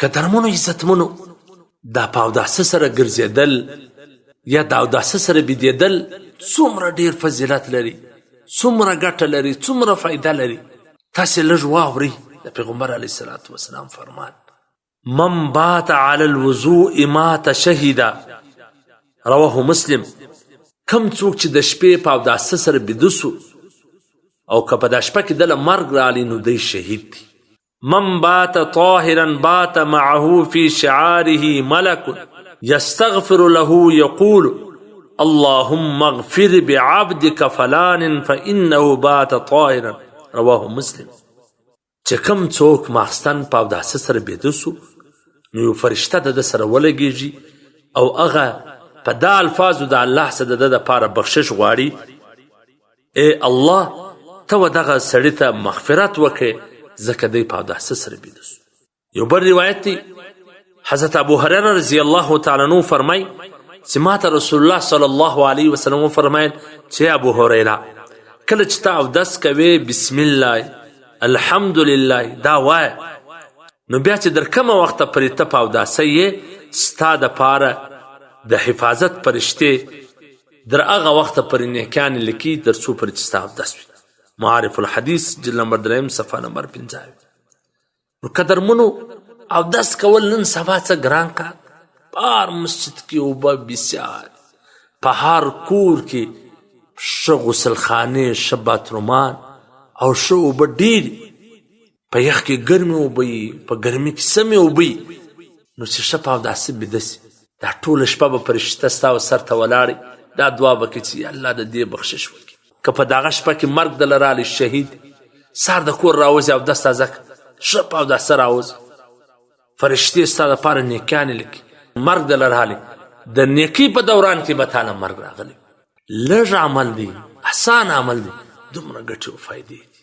قدرمنو عزتمنو، دا په اوداسه سره ګرځېدل یا د اوداسه سره بیدېدل څومره ډېر فضیلت لري، څومره ګټه لري، څومره فایده لري. تاسې لږ واورئ د پیغمبر علیه الصلاة والسلام فرمان: من بات علی الوضوء مات شهیدا، رواه مسلم. کم څوک چې د شپې په اوداسه سره بیده سو او که په دا شپه کې دله مرګ راغلی نو دی شهید دی. من بات طاهرا بات معه في شعاره ملك يستغفر له يقول اللهم اغفر بعبدك فلان فإنه بات طاهرا، رواه مسلم. چې کوم څوک ماخستن په اوداسه سره بیده سو نو یو فرشته د ده سره ولګېږي او هغه په دا الفاظو د الله څخه د ده دپاره بخشش غواړي: ای الله، ته و دغه سړي ته مغفرت وکړې ځکه دی په اوداسه سره بیده سو. یو بل روایت دی، حضرت ابو هريره رضی الله تعالی عنہ فرمای چې ما ته رسول الله صلی الله علیه وسلم وفرمایل چې ابو هريره، کله چې ته اودس کوې بسم الله الحمدلله دا وایه، نو بیا چې در کومه وخته پرې ته په اوداسه یې ستا دپاره د حفاظت فرشتې در هغه وخته پرې نیکیانې لیکي تر څو پرې چې ستا اودس وي. معارف الحدیث جلد نمبر دریم صفحه نمبر 75. نو قدرمنو، اودس کول نن سبا څه ګران کار؟ په هر مسجد کې اوبه بسیار، په هر کور کې ښه غسلخانې، ښه باترومان او ښه اوبه ډېرې. په یخ کې ګرمې اوبه وي، په ګرمي کې سمې اوبه وي. نو چې ښه په اوداسه بیده سي دا ټوله شپه به فرشته ستا و سر ته ولاړې دا دعا به کوي چې الله د دې بخشش وکړي. که په دغه شپه کې مرګ دله راغلی شهید. سهار د کور راوځي، اودس تازه کړه، ښه په اوداسه راوځي، فرشتې ستا دپاره نیکیانې لیکي. مرګ دله راغلی، د نیکۍ په دوران کې به تاله مرګ راغلی. لږ عمل دی، اسانه عمل دی، دومره ګټې او فایدې دي.